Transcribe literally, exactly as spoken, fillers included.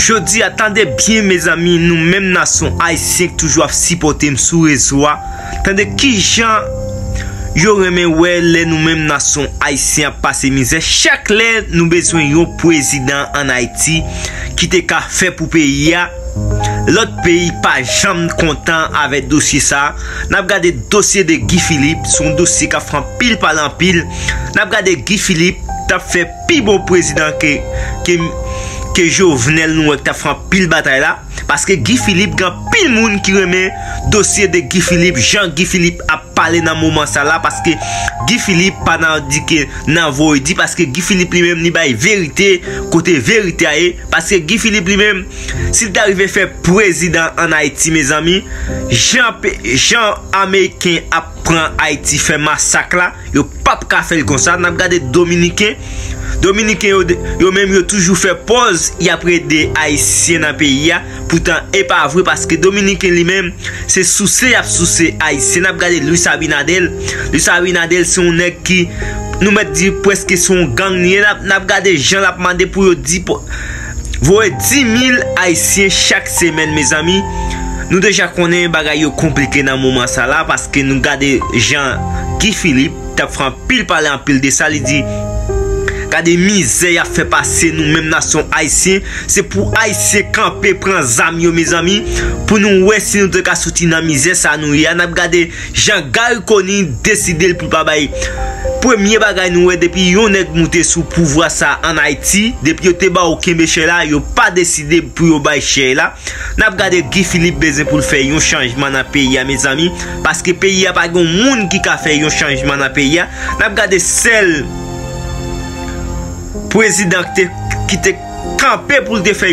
Jodi a, tande byen, mezanmi, nou menm nasyon ayisyen k toujou ap sipòte m sou rezo a, tande kijan yo renmen wè lè nou menm nasyon ayisyen ap pase mizè. Chak lè nou bezwen yon prezidan ann Ayiti ki te ka fè pou peyi a, lòt peyi pa janm kontan avèk dosye sa a. N ap gade dosye de Guy Philippe, se yon dosye k ap fè anpil pale anpil. N ap gade Guy Philippe t ap fè pi bon prezidan ke, ke, ke Jovenel, nou wè k t ap fè anpil batay la. Paske Guy Philippe, gen anpil moun ki renmen dosye de Guy Philippe, jan Guy Philippe ap pale nan moman sa la, paske Guy Philippe pa nan di ke nan voye di, paske Guy Philippe li menm li bay verite kote verite a ye, paske Guy Philippe li menm, si l ta rive fè prezidan ann Ayiti, mezanmi, jan, jan Ameriken ap pran Ayiti, fè masak la, yo p ap ka fè l konsa. N ap gade Dominiken. Dominiken yo, yo menm yo toujou fè pòz y ap ede Ayisyen nan peyi a. Poutan, e pa vre, paske Dominiken li menm, se souse y ap souse Ayisyen. N ap gade Luis Abinader. Luis Abinader se yon nèg ki, nou mèt di, prèske se yon gang li ye. N ap, n ap gade jan l ap mande pou yo di, voye dis mil Ayisyen chak semèn, mezanmi. Nou deja konnen bagay yo konplike nan moman sa la, paske nou gade jan Guy Philippe t ap fè anpil pale anpil de sa, li di, gade mizè y ap fè pase nou menm nasyon ayisyen, se pou Ayisyen kanpe pran zam yo, mezanmi, pou nou wè si nou te ka soti nan mizè sa nou ye a. N ap gade jan Garry Conille deside l pou l pa bay. Premye bagay nou wè, depi yon nèg moute sou pouvwa sa ann Ayiti, depi yo te ba w kenbe chè la, yo pa deside pou yo bay chè la. N ap gade Guy Philippe bezwen pou l fè yon chanjman nan peyi a, mezanmi, paske peyi a pa gen moun ki ka fè yon chanjman nan peyi a. N ap gade sèl prezidan ki te, ki te kanpe pou l te fè